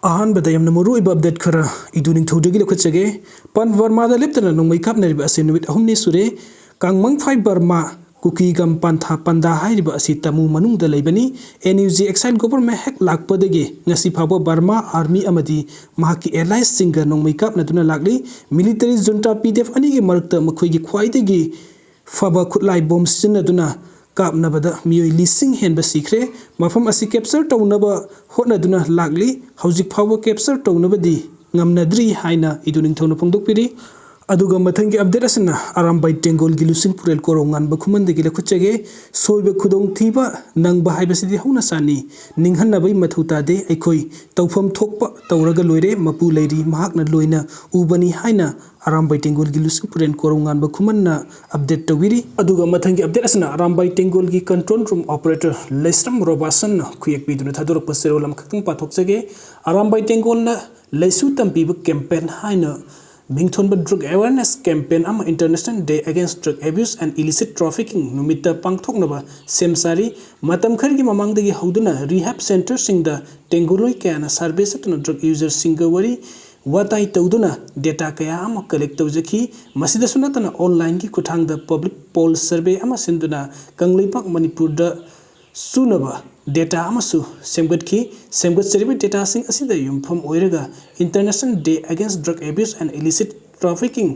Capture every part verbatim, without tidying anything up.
ꯑꯍꯥꯟꯕꯗ ꯌꯥꯝꯅ ꯃꯔꯨꯑꯣꯏꯕ ꯑꯞꯗꯦꯠ ꯈꯔ ꯏꯗꯨ ꯅꯤꯡꯊꯧꯗꯒꯤ ꯂꯧꯈꯠꯆꯒꯦ꯫ ꯄꯟ ꯕꯔꯃꯥꯗ ꯂꯦꯞꯇꯅ ꯅꯣꯡꯃꯩ ꯀꯥꯞꯅꯔꯤꯕ ꯑꯁꯤ ꯅꯨꯃꯤꯠ ꯑꯍꯨꯝꯅꯤ ꯁꯨꯔꯦ꯫ ꯀꯥꯡꯃꯪꯐꯥꯏ ꯕꯔꯃꯥ ꯀꯨꯀꯤꯒꯝ ꯄꯟꯊꯥ ꯄꯟꯗꯥ ꯍꯥꯏꯔꯤꯕ ꯑꯁꯤ ꯇꯥꯃꯨ ꯃꯅꯨꯡꯗ ꯂꯩꯕꯅꯤ꯫ ꯑꯦꯟ ꯌꯨ ꯖꯤ ꯑꯦꯛꯁꯥꯏꯜ ꯒꯣꯕꯔꯃꯦꯟ ꯍꯦꯛ ꯂꯥꯛꯄꯗꯒꯤ ꯉꯁꯤ ꯐꯥꯎꯕ ꯕꯔꯃꯥ ꯑꯥꯔꯃꯤ ꯑꯃꯗꯤ ꯃꯍꯥꯛꯀꯤ ꯑꯦꯂꯥꯏꯁꯁꯤꯡꯒ ꯅꯣꯡꯃꯩ ꯀꯥꯞꯅꯗꯨꯅ ꯂꯥꯛꯂꯤ꯫ ꯃꯤꯂꯤꯇꯔꯤ ꯖꯨꯟꯇꯥ ꯄꯤ ꯗꯤ ꯑꯦꯐ ꯑꯅꯤꯒꯤ ꯃꯔꯛꯇ ꯃꯈꯣꯏꯒꯤ ꯈ꯭ꯋꯥꯏꯗꯒꯤ ꯐꯕ ꯈꯨꯠꯂꯥꯏ ꯕꯣꯝ ꯁꯤꯖꯤꯟꯅꯗꯨꯅ ꯀꯥꯞꯅꯕꯗ ꯃꯤꯑꯣꯏ ꯂꯤꯁꯤꯡ ꯍꯦꯟꯕ ꯁꯤꯈ꯭ꯔꯦ꯫ ꯃꯐꯝ ꯑꯁꯤ ꯀꯦꯞꯆꯔ ꯇꯧꯅꯕ ꯍꯣꯠꯅꯗꯨꯅ ꯂꯥꯛꯂꯤ꯫ ꯍꯧꯖꯤꯛ ꯐꯥꯎꯕ ꯀꯦꯞꯆꯔ ꯇꯧꯅꯕꯗꯤ ꯉꯝꯅꯗ꯭ꯔꯤ ꯍꯥꯏꯅ ꯏꯗꯨ ꯅꯤꯡꯊꯧꯅ ꯐꯣꯡꯗꯣꯛꯄꯤꯔꯤ꯫ ꯑꯗꯨꯒ ꯃꯊꯪꯒꯤ ꯑꯞꯗꯦꯠ ꯑꯁꯤꯅ ꯑꯔꯥꯝꯕꯥꯏ ꯇꯦꯡꯒꯣꯜꯒꯤ ꯂꯨꯆꯤꯡ ꯄꯨꯔꯦꯜ ꯀꯣꯔꯧ ꯉꯥꯟꯕ ꯈꯨꯃꯟꯗꯒꯤ ꯂꯧꯈꯠꯆꯒꯦ꯫ ꯁꯣꯏꯕ ꯈꯨꯗꯣꯡꯊꯤꯕ ꯅꯪꯕ ꯍꯥꯏꯕꯁꯤꯗꯤ ꯍꯧꯅ ꯁꯥꯅꯤ꯫ ꯅꯤꯡꯍꯟꯅꯕꯒꯤ ꯃꯊꯧ ꯇꯥꯗꯦ꯫ ꯑꯩꯈꯣꯏ ꯇꯧꯐꯝ ꯊꯣꯛꯄ ꯇꯧꯔꯒ ꯂꯣꯏꯔꯦ꯫ ꯃꯄꯨ ꯂꯩꯔꯤ, ꯃꯍꯥꯛꯅ ꯂꯣꯏꯅ ꯎꯕꯅꯤ ꯍꯥꯏꯅ ꯑꯔꯥꯝꯕꯥꯏ ꯇꯦꯡꯒꯣꯜꯒꯤ ꯂꯨꯆꯤꯡ ꯄꯨꯔꯦꯜ ꯀꯣꯔꯧ ꯉꯥꯟꯕ ꯈꯨꯃꯟꯅ ꯑꯞꯗꯦꯠ ꯇꯧꯕꯤꯔꯤ꯫ ꯑꯗꯨꯒ ꯃꯊꯪꯒꯤ ꯑꯞꯗꯦꯠ ꯑꯁꯤꯅ ꯑꯔꯥꯝꯕꯥꯏ ꯇꯦꯡꯒꯣꯜꯒꯤ ꯀꯟꯇ꯭ꯔꯣꯜ ꯔꯨꯝ ꯑꯣꯄꯔꯦꯇꯔ ꯂꯩꯁ꯭ꯔꯝ ꯔꯣꯕꯥꯁꯟꯅ ꯈꯨꯌꯦꯛ ꯄꯤꯗꯨꯅ ꯊꯥꯗꯣꯔꯛꯄ ꯆꯦꯔꯣꯜ ꯑꯃꯈꯛꯇꯪ ꯄꯥꯊꯣꯛꯆꯒꯦ꯫ ꯑꯔꯥꯝꯕꯥꯏ ꯇꯦꯡꯒꯣꯜꯅ ꯂꯩꯁꯨ ꯇꯝꯕꯤꯕ ꯀꯦꯝꯄꯦꯟ ꯍꯥꯏꯅ ꯃꯤꯡꯊꯣꯟꯕ ꯗ꯭ꯔꯒ ꯑꯦꯋꯦꯔꯅꯦꯁ ꯀꯦꯝꯄꯦꯟ ꯑꯃ International Day Against Drug Abuse and Illicit Trafficking ꯅꯨꯃꯤꯠꯇ ꯄꯥꯡꯊꯣꯛꯅꯕ ꯁꯦꯝ ꯁꯥꯔꯤ꯫ ꯃꯇꯝ ꯈꯔꯒꯤ ꯃꯃꯥꯡꯗꯒꯤ ꯍꯧꯗꯨꯅ ꯔꯤꯍꯦꯕ ꯁꯦꯟꯇꯔꯁꯤꯡꯗ ꯇꯦꯡꯒꯣꯂꯣꯏ ꯀꯌꯥꯅ ꯁꯔꯚꯦ ꯆꯠꯇꯨꯅ ꯗ꯭ꯔꯒ ꯌꯨꯖꯔꯁꯤꯡꯒ ꯋꯥꯔꯤ ꯋꯥꯇꯥꯏ ꯇꯧꯗꯨꯅ ꯗꯦꯇꯥ ꯀꯌꯥ ꯑꯃ ꯀꯂꯦꯛ ꯇꯧꯖꯈꯤ꯫ ꯃꯁꯤꯗꯁꯨ ꯅꯠꯇꯅ ꯑꯣꯟꯂꯥꯏꯟꯒꯤ ꯈꯨꯠꯊꯥꯡꯗ ꯄꯕ꯭ꯂꯤꯛ ꯄꯣꯜ ꯁꯔꯚꯦ ꯑꯃ ꯁꯤꯟꯗꯨꯅ ꯀꯪꯂꯩꯄꯥꯛ ꯃꯅꯤꯄꯨꯔꯗ ꯆꯨꯅꯕ ꯗꯦꯇꯥ ꯑꯃꯁꯨ ꯁꯦꯝꯒꯠꯈꯤ꯫ ꯁꯦꯝꯒꯠꯆꯔꯤꯕ ꯗꯦꯇꯥꯁꯤꯡ ꯑꯁꯤꯗ ꯌꯨꯝꯐꯝ ꯑꯣꯏꯔꯒ International Day Against Drug Abuse and Illicit Trafficking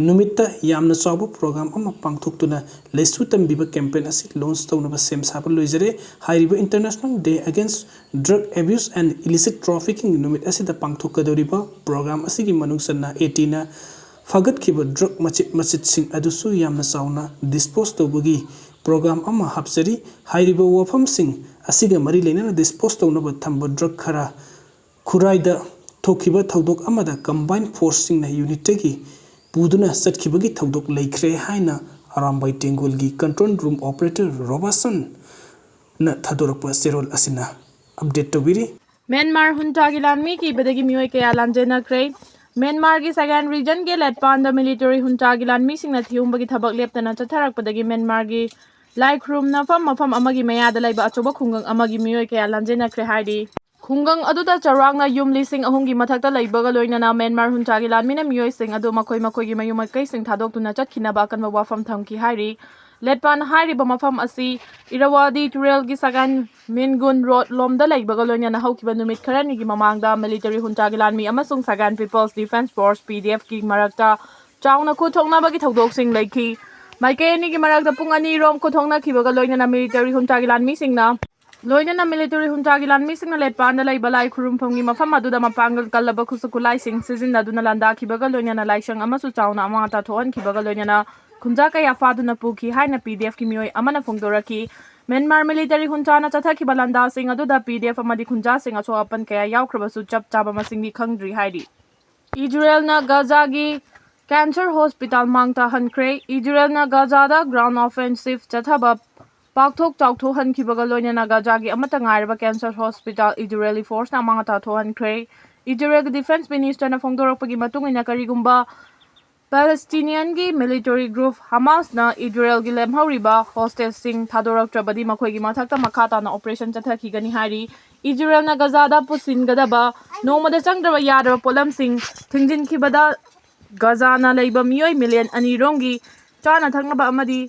ꯅꯨꯃꯤꯠꯇ ꯌꯥꯝꯅ ꯆꯥꯎꯕ ꯄ꯭ꯔꯣꯒ꯭ꯔꯥꯝ ꯑꯃ ꯄꯥꯡꯊꯣꯛꯇꯨꯅ ꯂꯩꯁꯨ ꯇꯝꯕꯤꯕ ꯀꯦꯝꯄꯦꯟ ꯑꯁꯤ ꯂꯣꯟꯆ ꯇꯧꯅꯕ ꯁꯦꯝ ꯁꯥꯕ ꯂꯣꯏꯖꯔꯦ꯫ ꯍꯥꯏꯔꯤꯕ International Day Against Drug Abuse and Illicit Trafficking ꯅꯨꯃꯤꯠ ꯑꯁꯤꯗ ꯄꯥꯡꯊꯣꯛꯀꯗꯧꯔꯤꯕ ꯄ꯭ꯔꯣꯒ꯭ꯔꯥꯝ ꯑꯁꯤꯒꯤ ꯃꯅꯨꯡ ꯆꯟꯅ ꯑꯦ ꯇꯤꯅ ꯐꯥꯒꯠꯈꯤꯕ ꯗ꯭ꯔꯒ ꯃꯆꯤꯠ ꯃꯆꯤꯠꯁꯤꯡ ꯑꯗꯨꯁꯨ ꯌꯥꯝꯅ ꯆꯥꯎꯅ ꯗꯤꯁꯄꯣꯖ ꯇꯧꯕꯒꯤ ꯄ꯭ꯔꯣꯒ꯭ꯔꯥꯝ ꯑꯃ ꯍꯥꯞꯆꯔꯤ꯫ ꯍꯥꯏꯔꯤꯕ ꯋꯥꯐꯝꯁꯤꯡ ꯑꯁꯤꯒ ꯃꯔꯤ ꯂꯩꯅꯅ ꯗꯤꯁꯄꯣꯖ ꯇꯧꯅꯕ ꯊꯝꯕ ꯗ꯭ꯔꯒ ꯈꯔ ꯈꯨꯔꯥꯏꯗ ꯊꯣꯛꯈꯤꯕ ꯊꯧꯗꯣꯛ ꯑꯃꯗ ꯀꯝꯕꯥꯏꯟ ꯐꯣꯔꯁꯁꯤꯡꯅ ꯌꯨꯅꯤꯠꯇꯒꯤ ꯄꯨꯗꯨꯅ ꯆꯠꯈꯤꯕꯒꯤ ꯊꯧꯗꯣꯛ ꯂꯩꯈ꯭ꯔꯦ ꯍꯥꯏꯅ ꯑꯔꯥꯝꯕꯥꯏ ꯇꯦꯡꯒꯣꯜꯒꯤ ꯀꯟꯇ꯭ꯔꯣꯜ ꯔꯨꯝ ꯑꯣꯄꯔꯦꯇꯔ ꯔꯣꯕꯥꯁꯟꯅ ꯊꯥꯗꯣꯔꯛꯄ ꯆꯦꯔꯣꯜ ꯑꯁꯤꯅ ꯑꯞꯗꯦꯠ ꯇꯧꯕꯤꯔꯤ꯫ ꯃ꯭ꯌꯥꯟꯃꯥꯔ ꯍꯨꯟꯇꯥꯒꯤ ꯂꯥꯟꯃꯤ ꯀꯤꯕꯗꯒꯤ ꯃꯤꯑꯣꯏ ꯀꯌꯥ ꯂꯥꯟꯖꯦꯟꯅꯈ꯭ꯔꯦ? ꯃ꯭ꯌꯥꯟꯃꯥꯔꯒꯤ ꯁꯒꯥꯏꯟ ꯔꯤꯖꯟꯒꯤ ꯂꯦꯠꯄꯥꯟꯗ ꯃꯤꯂꯤꯇꯔꯤ ꯍꯨꯟꯇꯥꯒꯤ ꯂꯥꯟꯃꯤꯁꯤꯡꯅ ꯊꯤꯍꯨꯝꯕꯒꯤ ꯊꯕꯛ ꯂꯦꯞꯇꯅ ꯆꯠꯊꯔꯛꯄꯗꯒꯤ ꯃ꯭ꯌꯥꯟꯃꯥꯔꯒꯤ ꯂꯥꯏ ꯈꯨꯔꯨꯝꯅꯐꯝ ꯃꯐꯝ ꯑꯃꯒꯤ ꯃꯌꯥꯗ ꯂꯩꯕ ꯑꯆꯧꯕ ꯈꯨꯡꯒꯪ ꯑꯃꯒꯤ ꯃꯤꯑꯣꯏ ꯀꯌꯥ ꯂꯥꯟꯖꯦꯟꯅꯈ꯭ꯔꯦ ꯍꯥꯏꯔꯤ꯫ ꯈꯨꯡꯒꯪ ꯑꯗꯨꯗ ꯆꯥꯎꯔꯥꯛꯅ ꯌꯨꯝ ꯂꯤꯁꯤꯡ ꯑꯍꯨꯝꯒꯤ ꯃꯊꯛꯇ ꯂꯩꯕꯒ ꯂꯣꯏꯅꯅ ꯃ꯭ꯌꯥꯟꯃꯥꯔ ꯍꯨꯟꯆꯥꯒꯤ ꯂꯥꯟꯃꯤꯅ ꯃꯤꯑꯣꯏꯁꯤꯡ ꯑꯗꯨ ꯃꯈꯣꯏ ꯃꯈꯣꯏꯒꯤ ꯃꯌꯨꯝ ꯃꯀꯩꯁꯤꯡ ꯊꯥꯗꯣꯛꯇꯨꯅ ꯆꯠꯈꯤꯅꯕ ꯑꯀꯟꯕ ꯋꯥꯐꯝ ꯊꯝꯈꯤ ꯍꯥꯏꯔꯤ꯫ ꯂꯦꯠꯄꯥꯟ ꯍꯥꯏꯔꯤꯕ ꯃꯐꯝ ꯑꯁꯤ ꯏꯔꯥꯋꯥꯗꯤ ꯇꯨꯔꯦꯜꯒꯤ ꯁꯒꯥꯟ ꯃꯤꯟꯒꯨꯟ ꯔꯣꯗ ꯂꯣꯝꯗ ꯂꯩꯕꯒ ꯂꯣꯏꯅꯅ ꯍꯧꯈꯤꯕ ꯅꯨꯃꯤꯠ ꯈꯔꯅꯤꯒꯤ ꯃꯃꯥꯡꯗ ꯃꯤꯂꯤꯇꯔꯤ ꯍꯨꯟꯆꯥꯒꯤ ꯂꯥꯟꯃꯤ ꯑꯃꯁꯨꯡ ꯁꯒꯥꯟ ꯄꯤꯄꯜꯁ ꯗꯤꯐꯦꯟꯁ ꯐꯣꯔꯁ, ꯄꯤ ꯗꯤ ꯑꯦꯐꯀꯤ ꯃꯔꯛꯇ ꯆꯥꯎꯅ ꯈꯨꯠ ꯊꯣꯛꯅꯕꯒꯤ ꯊꯧꯗꯣꯛꯁꯤꯡ ꯂꯩꯈꯤ꯫ ꯃꯥꯏꯀꯩ ꯑꯅꯤꯒꯤ ꯃꯔꯛꯇ ꯄꯨꯡ ꯑꯅꯤꯔꯣꯝ ꯈꯨꯠ ꯊꯣꯛꯅꯈꯤꯕꯒ ꯂꯣꯏꯅꯅ ꯃꯤꯂꯤꯇꯔꯤ ꯍꯨꯟꯆꯥꯒꯤ ꯂꯥꯟꯃꯤꯁꯤꯡꯅ ꯂꯣꯏꯅꯅ ꯃꯤꯂꯤꯇꯔꯤ ꯍꯨꯟꯆꯥꯒꯤ ꯂꯥꯟꯃꯤꯁꯤꯡꯅ ꯂꯦꯠꯄꯥꯟꯗ ꯂꯩꯕ ꯂꯥꯏ ꯈꯨꯔꯨꯝꯐꯝꯒꯤ ꯃꯐꯝ ꯑꯗꯨꯗ ꯃꯄꯥꯡꯒꯜ ꯀꯜꯂꯕ ꯈꯨꯠꯁꯨ ꯈꯨꯠꯂꯥꯏꯁꯤꯡ ꯁꯤꯖꯤꯟꯅꯗꯨꯅ ꯂꯥꯟꯗꯥꯈꯤꯕꯒ ꯂꯣꯏꯅꯅ ꯂꯥꯏꯁꯪ ꯑꯃꯁꯨ ꯆꯥꯎꯅ ꯑꯃꯥꯡ ꯑꯇꯥ ꯊꯣꯛꯍꯟꯈꯤꯕꯒ ꯂꯣꯏꯅꯅ ꯈꯨꯟꯖꯥ ꯀꯌꯥ ꯐꯥꯗꯨꯅ ꯄꯨꯈꯤ ꯍꯥꯏꯅ ꯄꯤ ꯗꯤ ꯑꯦꯐꯀꯤ ꯃꯤꯑꯣꯏ ꯑꯃꯅ ꯐꯣꯡꯗꯣꯔꯛꯈꯤ꯫ ꯃ꯭ꯌꯥꯟꯃꯥꯔ ꯃꯤꯂꯤꯇꯔꯤ ꯍꯨꯟꯆꯥꯅ ꯆꯠꯊꯈꯤꯕ ꯂꯥꯟꯗꯥꯁꯤꯡ ꯑꯗꯨꯗ ꯄꯤ ꯗꯤ ꯑꯦꯐ ꯑꯃꯗꯤ ꯈꯨꯟꯖꯥꯁꯤꯡ ꯑꯁꯣꯛ ꯑꯄꯟ ꯀꯌꯥ ꯌꯥꯎꯈ꯭ꯔꯕꯁꯨ ꯆꯞ ꯆꯥꯕ ꯃꯁꯤꯡꯗꯤ ꯈꯪꯗ꯭ꯔꯤ ꯍꯥꯏꯔꯤ꯫ ꯏꯖꯔꯦꯜꯅ ꯒꯥꯖꯥꯒꯤ ꯀꯦꯟꯁꯔ ꯍꯣꯁꯄꯤꯇꯥꯜ ꯃꯥꯡ ꯇꯥꯍꯟꯈ꯭ꯔꯦ꯫ ꯏꯖꯔꯦꯜꯅ ꯒꯥꯖꯥꯗ ꯒ꯭ꯔꯥꯎꯟ ꯑꯣꯐꯦꯟꯁꯤꯞ ꯆꯠꯊꯕ ꯄꯥꯛꯊꯣꯛ ꯆꯥꯎꯊꯣꯛꯍꯟꯈꯤꯕꯒ ꯂꯣꯏꯅꯅ ꯒꯥꯖꯥꯒꯤ ꯑꯃꯠꯇ ꯉꯥꯏꯔꯕ ꯀꯦꯟꯁꯔ ꯍꯣꯁꯄꯤꯇꯥꯜ ꯏꯖꯔꯦꯂꯤ ꯐꯣꯔꯁꯅ ꯑꯃꯥꯡ ꯑꯇꯥ ꯊꯣꯛꯍꯟꯈ꯭ꯔꯦ꯫ ꯏꯖꯔꯦꯜꯒꯤ ꯗꯤꯐꯦꯟꯁ ꯃꯤꯅꯤꯁꯇꯔꯅ ꯐꯣꯡꯗꯣꯔꯛꯄꯒꯤ ꯃꯇꯨꯡ ꯏꯟꯅ, ꯀꯔꯤꯒꯨꯝꯕ ꯄꯦꯂꯦꯁꯇꯤꯅꯤꯌꯟꯒꯤ ꯃꯤꯂꯤꯇꯔꯤ ꯒ꯭ꯔꯨꯞ ꯍꯃꯥꯁꯅ ꯏꯖꯔꯦꯜꯒꯤ ꯂꯦꯝꯍꯧꯔꯤꯕ ꯍꯣꯁꯇꯦꯖꯁꯤꯡ ꯊꯥꯗꯣꯔꯛꯇ꯭ꯔꯕꯗꯤ ꯃꯈꯣꯏꯒꯤ ꯃꯊꯛꯇ ꯃꯈꯥ ꯇꯥꯅ ꯑꯣꯄꯔꯦꯁꯟ ꯆꯠꯊꯈꯤꯒꯅꯤ ꯍꯥꯏꯔꯤ꯫ ꯏꯖꯔꯦꯜꯅ ꯒꯥꯖꯥꯗ ꯄꯨꯁꯤꯟꯒꯗꯕ ꯅꯣꯡꯃꯗ ꯆꯪꯗ꯭ꯔꯕ ꯌꯥꯗ꯭ꯔꯕ ꯄꯣꯠꯂꯝꯁꯤꯡ ꯊꯤꯡꯖꯤꯟꯈꯤꯕꯗ ꯒꯥꯖꯥꯅ ꯂꯩꯕ ꯃꯤꯑꯣꯏ ꯃꯤꯂꯤꯌꯟ ꯑꯅꯤ ꯔꯣꯝꯒꯤ ꯆꯥꯅ ꯊꯛꯅꯕ ꯑꯃꯗꯤ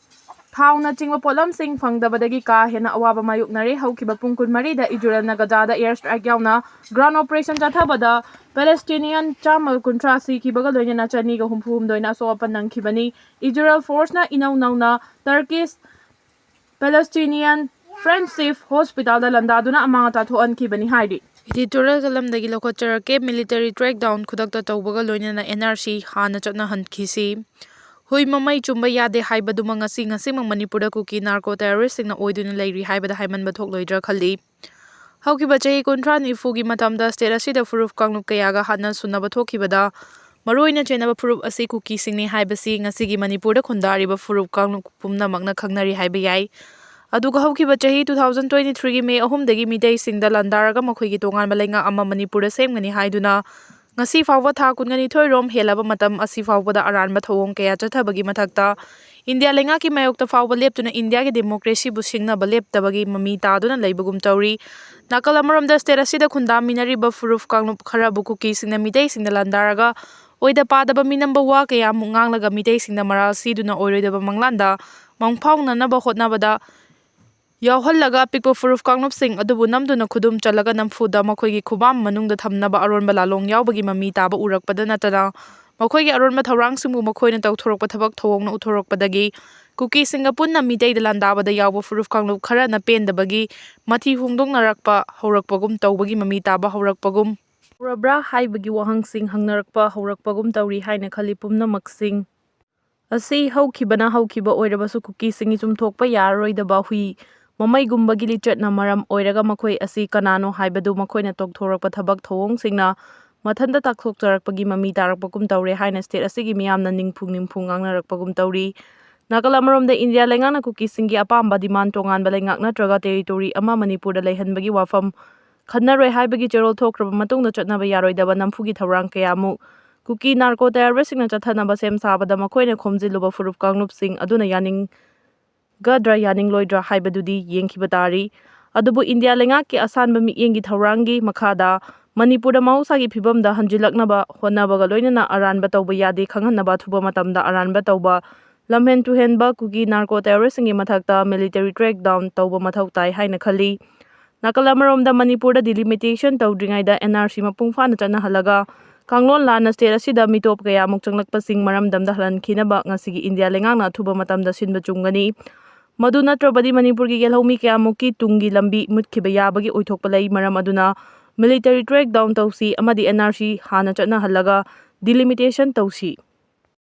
ꯊꯥꯎꯅꯆꯤꯡꯕ ꯄꯣꯠꯂꯝꯁꯤꯡ ꯐꯪꯗꯕꯗꯒꯤ ꯀꯥ ꯍꯦꯟꯅ ꯑꯋꯥꯕ ꯃꯥꯌꯣꯛꯅꯔꯦ꯫ ꯍꯧꯈꯤꯕ ꯄꯨꯡ ꯀꯨꯟꯃꯔꯤꯗ ꯏꯖꯔꯦꯜꯅ ꯒꯥꯖꯥꯗ ꯑꯦꯌꯔ ꯁ꯭ꯇ꯭ꯔꯥꯏꯛ ꯌꯥꯎꯅ ꯒ꯭ꯔꯥꯎꯟ ꯑꯣꯄꯔꯦꯁꯟ ꯆꯠꯊꯕꯗ ꯄꯦꯂꯦꯁꯇꯤꯅꯤꯌꯟ ꯆꯥꯝꯃꯒ ꯀꯨꯟꯊ꯭ꯔꯥ ꯁꯤꯈꯤꯕꯒ ꯂꯣꯏꯅꯅ ꯆꯅꯤꯒ ꯍꯨꯝꯐꯨ ꯍꯨꯝꯗꯣꯏꯅ ꯑꯁꯣꯛ ꯑꯄꯟ ꯅꯪꯈꯤꯕꯅꯤ꯫ ꯏꯖꯔꯦꯜ ꯐꯣꯔꯁꯅ ꯏꯅꯧ ꯅꯧꯅ ꯇꯔꯀꯤꯁ ꯄꯦꯂꯦꯁꯇꯤꯅꯤꯌꯟ ꯐ꯭ꯔꯦꯟꯁꯤꯞ ꯍꯣꯁꯄꯤꯇꯥꯜꯗ ꯂꯥꯟꯗꯥꯗꯨꯅ ꯑꯃꯥꯡ ꯑꯇꯥ ꯊꯣꯛꯍꯟꯈꯤꯕꯅꯤ ꯍꯥꯏꯔꯤ꯫ ꯏꯗꯤꯇꯣꯔꯤꯌꯦꯜ ꯀꯂꯝꯗꯒꯤ ꯂꯧꯈꯠꯆꯔꯛꯀꯦ꯫ ꯃꯤꯂꯤꯇꯔꯤ ꯀ꯭ꯔꯦꯛꯗꯥꯎꯟ ꯈꯨꯗꯛꯇ ꯇꯧꯕꯒ ꯂꯣꯏꯅꯅ ꯑꯦꯟ ꯑꯥꯔ ꯁꯤ ꯍꯥꯟꯅ ꯆꯠꯅꯍꯟꯈꯤꯁꯤ꯫ ꯍꯨꯏ ꯃꯃꯩ ꯆꯨꯝꯕ ꯌꯥꯗꯦ ꯍꯥꯏꯕꯗꯨꯃꯛ ꯉꯁꯤ ꯉꯁꯤꯃꯛ ꯃꯅꯤꯄꯨꯔꯗ ꯀꯨꯀꯤ ꯅꯥꯔꯀꯣ ꯇꯦꯔꯣꯔꯤꯁꯁꯤꯡꯅ ꯑꯣꯏꯗꯨꯅ ꯂꯩꯔꯤ ꯍꯥꯏꯕꯗ ꯍꯥꯏꯃꯟꯕ ꯊꯣꯛꯂꯣꯏꯗ꯭ꯔꯥ ꯈꯜꯂꯤ꯫ ꯍꯧꯈꯤꯕ ꯆꯍꯤ ꯀꯨꯟꯊ꯭ꯔꯥ ꯅꯤꯐꯨꯒꯤ ꯃꯇꯝꯗ ꯁ꯭ꯇꯦꯠ ꯑꯁꯤꯗ ꯐꯨꯔꯨꯞ ꯀꯥꯡꯂꯨꯞ ꯀꯌꯥꯒ ꯍꯥꯠꯅ ꯁꯨꯅꯕ ꯊꯣꯛꯈꯤꯕꯗ ꯃꯔꯨꯑꯣꯏꯅ ꯆꯦꯟꯅꯕ ꯐꯨꯔꯨꯞ ꯑꯁꯤ ꯀꯨꯀꯤꯁꯤꯡꯅꯤ ꯍꯥꯏꯕꯁꯤ ꯉꯁꯤꯒꯤ ꯃꯅꯤꯄꯨꯔꯗ ꯈꯨꯟꯗꯥꯔꯤꯕ ꯐꯨꯔꯨꯞ ꯀꯥꯡꯂꯨꯞ ꯄꯨꯝꯅꯃꯛꯅ ꯈꯪꯅꯔꯤ ꯍꯥꯏꯕ ꯌꯥꯏ꯫ ꯑꯗꯨꯒ ꯍꯧꯈꯤꯕ ꯆꯍꯤ two thousand twenty threeꯒꯤ ꯃꯦ ꯑꯍꯨꯝꯗꯒꯤ ꯃꯤꯇꯩꯁꯤꯡꯗ ꯂꯥꯟꯗꯥꯔꯒ ꯃꯈꯣꯏꯒꯤ ꯇꯣꯉꯥꯟꯕ ꯂꯩꯉꯥꯛ ꯑꯃ ꯃꯅꯤꯄꯨꯔꯗ ꯁꯦꯝꯒꯅꯤ ꯍꯥꯏꯗꯨꯅ ꯉꯁꯤ ꯐꯥꯎꯕ ꯊꯥ ꯀꯨꯟꯒ ꯅꯤꯊꯣꯏ ꯔꯣꯝ ꯍꯦꯜꯂꯕ ꯃꯇꯝ ꯑꯁꯤ ꯐꯥꯎꯕꯗ ꯑꯔꯥꯟꯕ ꯊꯧꯑꯣꯡ ꯀꯌꯥ ꯆꯠꯊꯕꯒꯤ ꯃꯊꯛꯇ ꯏꯟꯗꯤꯌꯥ ꯂꯩꯉꯥꯛꯀꯤ ꯃꯥꯌꯣꯛꯇ ꯐꯥꯎꯕ ꯂꯦꯞꯇꯨꯅ ꯏꯟꯗꯤꯌꯥꯒꯤ ꯗꯦꯃꯣꯀ꯭ꯔꯦꯁꯤꯕꯨ ꯁꯤꯡꯅꯕ ꯂꯦꯞꯇꯕꯒꯤ ꯃꯃꯤ ꯇꯥꯗꯨꯅ ꯂꯩꯕꯒꯨꯝ ꯇꯧꯔꯤ꯫ ꯅꯥꯀꯜ ꯑꯃꯔꯣꯝꯗ ꯁ꯭ꯇꯦꯠ ꯑꯁꯤꯗ ꯈꯨꯟꯗꯥꯃꯤꯟꯅꯔꯤꯕ ꯐꯨꯔꯨꯞ ꯀꯥꯡꯂꯨꯞ ꯈꯔꯕꯨ ꯀꯨꯀꯤꯁꯤꯡꯅ ꯃꯤꯇꯩꯁꯤꯡꯗ ꯂꯥꯟꯗꯥꯔꯒ ꯑꯣꯏꯗ ꯄꯥꯗꯕ ꯃꯤꯅꯝꯕ ꯋꯥ ꯀꯌꯥꯃꯨꯛ ꯉꯥꯡꯂꯒ ꯃꯤꯇꯩꯁꯤꯡꯗ ꯃꯔꯥꯜ ꯁꯤꯗꯨꯅ ꯑꯣꯏꯔꯣꯏꯗꯕ ꯃꯪꯂꯥꯟꯗ ꯃꯪꯐꯥꯎꯅꯅꯕ ꯍꯣꯠꯅꯕꯗ ꯌꯥꯎꯍꯜꯂꯒ ꯑꯄꯤꯛꯄ ꯐꯨꯔꯨꯞ ꯀꯥꯡꯂꯨꯞꯁꯤꯡ ꯑꯗꯨꯕꯨ ꯅꯝꯗꯨꯅ ꯈꯨꯗꯨꯝ ꯆꯜꯂꯒ ꯅꯝꯐꯨꯗ ꯃꯈꯣꯏꯒꯤ ꯈꯨꯕꯥꯝ ꯃꯅꯨꯡꯗ ꯊꯝꯅꯕ ꯑꯔꯣꯟꯕ ꯂꯥꯂꯣꯡ ꯌꯥꯎꯕꯒꯤ ꯃꯃꯤ ꯇꯥꯕ ꯎꯔꯛꯄꯗ ꯅꯠꯇꯅ ꯃꯈꯣꯏꯒꯤ ꯑꯔꯣꯟꯕ ꯊꯧꯔꯥꯡꯁꯤꯡꯕꯨ ꯃꯈꯣꯏꯅ ꯇꯧꯊꯣꯔꯛꯄ ꯊꯕꯛ ꯊꯧꯑꯣꯡꯅ ꯎꯠꯊꯣꯔꯛꯄꯗꯒꯤ ꯀꯨꯀꯤꯁꯤꯡꯒ ꯄꯨꯟꯅ ꯃꯤꯇꯩꯗ ꯂꯥꯟꯗꯥꯕꯗ ꯌꯥꯎꯕ ꯐꯨꯔꯨꯞ ꯀꯥꯡꯂꯨꯞ ꯈꯔꯅ ꯄꯦꯟꯗꯕꯒꯤ ꯃꯊꯤ ꯐꯣꯡꯗꯣꯛꯅꯔꯛꯄ ꯍꯧꯔꯛꯄꯒꯨꯝ ꯇꯧꯕꯒꯤ ꯃꯃꯤ ꯇꯥꯕ ꯍꯧꯔꯛꯄꯒꯨꯝ ꯇꯧꯔꯕ꯭ꯔꯥ ꯍꯥꯏꯕꯒꯤ ꯋꯥꯍꯪꯁꯤꯡ ꯍꯪꯅꯔꯛꯄ ꯍꯧꯔꯛꯄꯒꯨꯝ ꯇꯧꯔꯤ ꯍꯥꯏꯅ ꯈꯜꯂꯤ꯫ ꯄꯨꯝꯅꯃꯛꯁꯤꯡ ꯑꯁꯤ ꯍꯧꯈꯤꯕꯅ ꯍꯧꯈꯤꯕ ꯑꯣꯏꯔꯕꯁꯨ ꯀꯨꯀꯤꯁꯤꯡꯒꯤ ꯆꯨꯝꯊꯣꯛꯄ ꯌꯥꯔꯔꯣꯏꯗꯕ ꯍꯨꯏ ꯃꯃꯩꯒꯨꯝꯕꯒꯤ ꯂꯤꯆꯠꯅ ꯃꯔꯝ ꯑꯣꯏꯔꯒ ꯃꯈꯣꯏ ꯑꯁꯤ ꯀꯅꯥꯅꯣ ꯍꯥꯏꯕꯗꯨ ꯃꯈꯣꯏꯅ ꯇꯧꯊꯣꯔꯛꯄ ꯊꯕꯛ ꯊꯧꯑꯣꯡꯁꯤꯡꯅ ꯃꯊꯟꯇ ꯇꯥꯛꯊꯣꯛꯆꯔꯛꯄꯒꯤ ꯃꯃꯤ ꯇꯥꯔꯛꯄꯒꯨꯝ ꯇꯧꯔꯦ ꯍꯥꯏꯅ ꯁ꯭ꯇꯦꯠ ꯑꯁꯤꯒꯤ ꯃꯤꯌꯥꯝꯅ ꯅꯤꯡꯐꯨꯡ ꯅꯤꯡꯐꯨꯡ ꯉꯥꯡꯅꯔꯛꯄꯒꯨꯝ ꯇꯧꯔꯤ꯫ ꯅꯥꯀꯜ ꯑꯃꯔꯣꯝꯗ ꯏꯟꯗꯤꯌꯥ ꯂꯩꯉꯥꯛꯅ ꯀꯨꯀꯤꯁꯤꯡꯒꯤ ꯑꯄꯥꯝꯕ ꯗꯤꯃꯥꯟ ꯇꯣꯉꯥꯟꯕ ꯂꯩꯉꯥꯛ ꯅꯠꯇ꯭ꯔꯒ ꯇꯦꯔꯤꯇꯣꯔꯤ ꯑꯃ ꯃꯅꯤꯄꯨꯔꯗ ꯂꯩꯍꯟꯕꯒꯤ ꯋꯥꯐꯝ ꯈꯟꯅꯔꯣꯏ ꯍꯥꯏꯕꯒꯤ ꯆꯦꯔꯣꯜ ꯊꯣꯛꯈ꯭ꯔꯕ ꯃꯇꯨꯡꯗ ꯆꯠꯅꯕ ꯌꯥꯔꯣꯏꯗꯕ ꯅꯝꯐꯨꯒꯤ ꯊꯧꯔꯥꯡ ꯀꯌꯥꯃꯨꯛ ꯀꯨꯀꯤ ꯅꯥꯔꯀꯣ ꯇꯦꯔꯣꯔꯤꯁꯁꯤꯡꯅ ꯆꯠꯊꯅꯕ ꯁꯦꯝ ꯁꯥꯕꯗ ꯃꯈꯣꯏꯅ ꯈꯣꯝꯖꯤꯜꯂꯨꯕ ꯐꯨꯔꯨꯞ ꯀꯥꯡꯂꯨꯞꯁꯤꯡ ꯑꯗꯨꯅ ꯌꯥꯅꯤꯡꯒꯗ꯭ꯔꯥ ꯌꯥꯅꯤꯡꯂꯣꯏꯗ꯭ꯔꯥ ꯍꯥꯏꯕꯗꯨꯗꯤ ꯌꯦꯡꯈꯤꯕ ꯇꯥꯔꯤ꯫ ꯑꯗꯨꯕꯨ ꯏꯟꯗꯤꯌꯥ ꯂꯩꯉꯥꯛꯀꯤ ꯑꯁꯥꯟꯕ ꯃꯤꯠꯌꯦꯡꯒꯤ ꯊꯧꯔꯥꯡꯒꯤ ꯃꯈꯥꯗ ꯃꯅꯤꯄꯨꯔꯗ ꯃꯍꯧꯁꯥꯒꯤ ꯐꯤꯕꯝꯗ ꯍꯟꯖꯤꯜꯂꯛꯅꯕ ꯍꯣꯠꯅꯕꯒ ꯂꯣꯏꯅꯅ ꯑꯔꯥꯟꯕ ꯇꯧꯕ ꯌꯥꯗꯦ ꯈꯪꯍꯟꯅꯕ ꯑꯊꯨꯕ ꯃꯇꯝꯗ ꯑꯔꯥꯟꯕ ꯇꯧꯕ ꯂꯝꯍꯦꯟ ꯇꯨꯍꯦꯟꯕ ꯀꯨꯀꯤ ꯅꯥꯔꯀꯣ ꯇꯦꯔꯣꯔꯤꯁꯁꯤꯡꯒꯤ ꯃꯊꯛꯇ ꯃꯤꯂꯤꯇꯔꯤ ꯀ꯭ꯔꯦꯛ ꯗꯥꯎꯟ ꯇꯧꯕ ꯃꯊꯧ ꯇꯥꯏ ꯍꯥꯏꯅ ꯈꯜꯂꯤ꯫ ꯅꯥꯀꯜ ꯑꯃꯔꯣꯝꯗ ꯃꯅꯤꯄꯨꯔꯗ ꯗꯤꯂꯤꯃꯤꯇꯦꯁꯟ ꯇꯧꯗ꯭ꯔꯤꯉꯩꯗ ꯑꯦꯟ ꯑꯥꯔ ꯁꯤ ꯃꯄꯨꯡ ꯐꯥꯅ ꯆꯠꯅꯍꯜꯂꯒ ꯀꯥꯡꯂꯣꯟ ꯂꯥꯟꯅ ꯁ꯭ꯇꯦꯠ ꯑꯁꯤꯗ ꯃꯤꯇꯣꯞ ꯀꯌꯥꯃꯨꯛ ꯆꯪꯂꯛꯄꯁꯤꯡ ꯃꯔꯝꯗꯝꯗ ꯍꯜꯍꯟꯈꯤꯅꯕ ꯉꯁꯤꯒꯤ ꯏꯟꯗꯤꯌꯥ ꯂꯩꯉꯥꯛꯅ ꯑꯊꯨꯕ ꯃꯇꯝꯗ ꯁꯤꯟꯕ ꯆꯨꯝꯒꯅꯤ꯫ ꯃꯗꯨ ꯅꯠꯇ꯭ꯔꯕꯗꯤ ꯃꯅꯤꯄꯨꯔꯒꯤ ꯌꯦꯜꯍꯧꯃꯤ ꯀꯌꯥꯃꯨꯛꯀꯤ ꯇꯨꯡꯒꯤ ꯂꯝꯕꯤ ꯃꯨꯠꯈꯤꯕ ꯌꯥꯕꯒꯤ ꯑꯣꯏꯊꯣꯛꯄ ꯂꯩ꯫ ꯃꯔꯝ ꯑꯗꯨꯅ ꯃꯤꯂꯤꯇꯔꯤ ꯀ꯭ꯔꯦꯛ ꯗꯥꯎꯟ ꯇꯧꯁꯤ ꯑꯃꯗꯤ ꯑꯦꯟ ꯑꯥꯔ ꯁꯤ ꯍꯥꯟꯅ ꯆꯠꯅꯍꯜꯂꯒ ꯗꯤꯂꯤꯃꯤꯇꯦꯁꯟ ꯇꯧꯁꯤ꯫